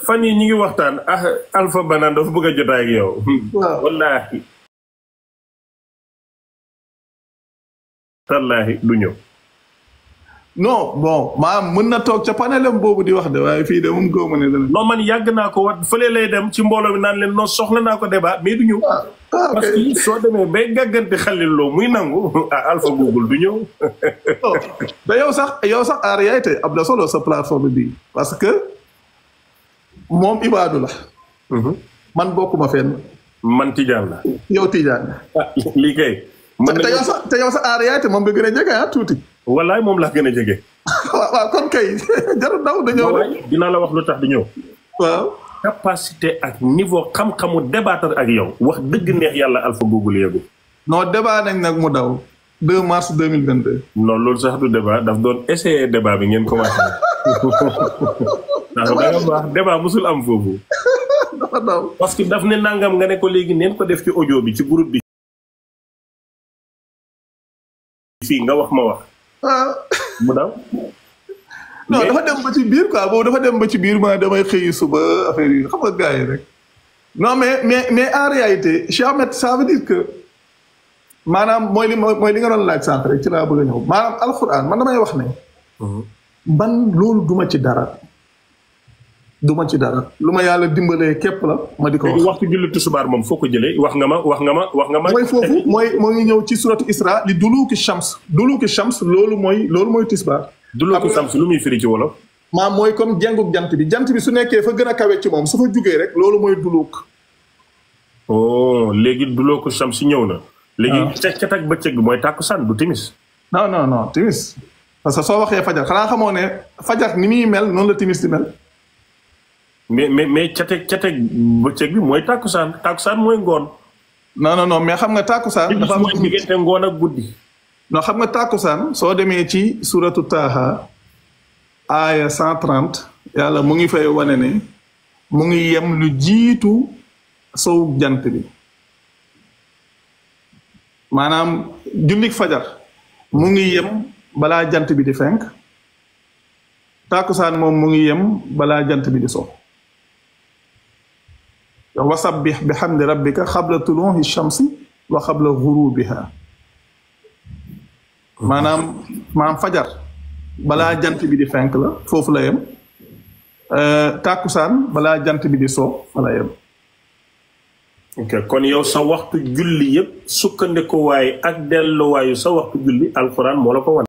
fan yi ñu ngi waxtaan Alpha Banane dafa bëgg a jotaay ak yow. waaw wallaahi. wallaahi du ñëw. non bon maam mën na toog ca panelam boobu di wax de waaye fii de moom góob ma ne la. non man yàgg naa ko wat fële lay dem ci mbooloo mi naan leen non soxla naa ko débat mais du ñëw. parce que soo demee bay gàggante xaliloo muy nangu Alpha Google du ñëw. te yow sax en réalité am na solo sa plateforme bi parce que moom ibaadu la. man bokkuma fenn. man Tijaan la. yow Tijaan la. lii kay. te yow sax en réalité moom nga gën a jege tuuti. wallaay moom laa gën a jege. waaw kon kay jarul daw dañoo. dinaa la wax lu tax di ñëw. waaw. capacité ak niveau xam-xamu débattre ak yow. wax dëgg neex yàlla Alpha Google yeggu. non débat nañ nag mu daw. 2 mars 2022. non loolu sax du débat daf doon essayer débat bi ngeen commencé. ndax da nga baax débat musul am foofu. dafa daw parce que daf ne nangam nga ne ko léegi neen ko def ci audio bi ci groupe bi. fii nga wax ma wax. mu daw. non dafa dem ba ci biir quoi boobu dafa dem ba ci biir ma damay xëy suba affaire yi xam nga gars yi rek. non mais en réalité Cheikh Ahmed ça veut dire que maanaam mooy li nga doon laaj sànq rek ci laa bëgg a ñëw maanaam alxuraan man damay wax ne. man loolu duma ci dara. duma ci dara lu ma yàlla dimbalee képp la ma di ko wax. waxtu julli tusubaar moom foo ko jëlee wax nga ma. mooy foofu moo ngi ñëw ci suratu Isra li duluki shams loolu mooy tisbaar. duluki shams lu muy firi ci wolof. maam mooy comme jenguk jant bi su nekkee fa gën a kawe ci moom su fa jugee rek loolu mooy duluk. oh léegi duluku shams ñëw na. léegi cet ak bëccëg bi mooy tàkkusaan du timis. non timis parce que soo waxee fajar xanaa xamoo ne fajar ni muy mel noonu la timis di mel. mais cateeg bëccëg bi mooy tàkkusaan mooy ngoon. non mais xam nga tàkkusaan dafa am diggante ngoon ak guddi. non xam nga tàkkusaan soo demee ci suratu Taaha aaya 130 yàlla mu ngi fay wane ne mu ngi yem lu jiitu sow jant bi maanaam jullik fajar mu ngi yem balaa jant bi di fenk tàkkusaan moom mu ngi yem balaa jant bi di so wasabbih bi hamdi rabbika xabla tuluuhi shamsi wa xabla gurubiha maanaam fajar balaa jant bi di fenk la foofu la yem tàkkusaan balaa jant bi di so fa la yem. ok kon yow sa waxtu julli yëpp sukkandiku waaye ak delluwaayu sa waxtu julli alxuraan moo la ko wan.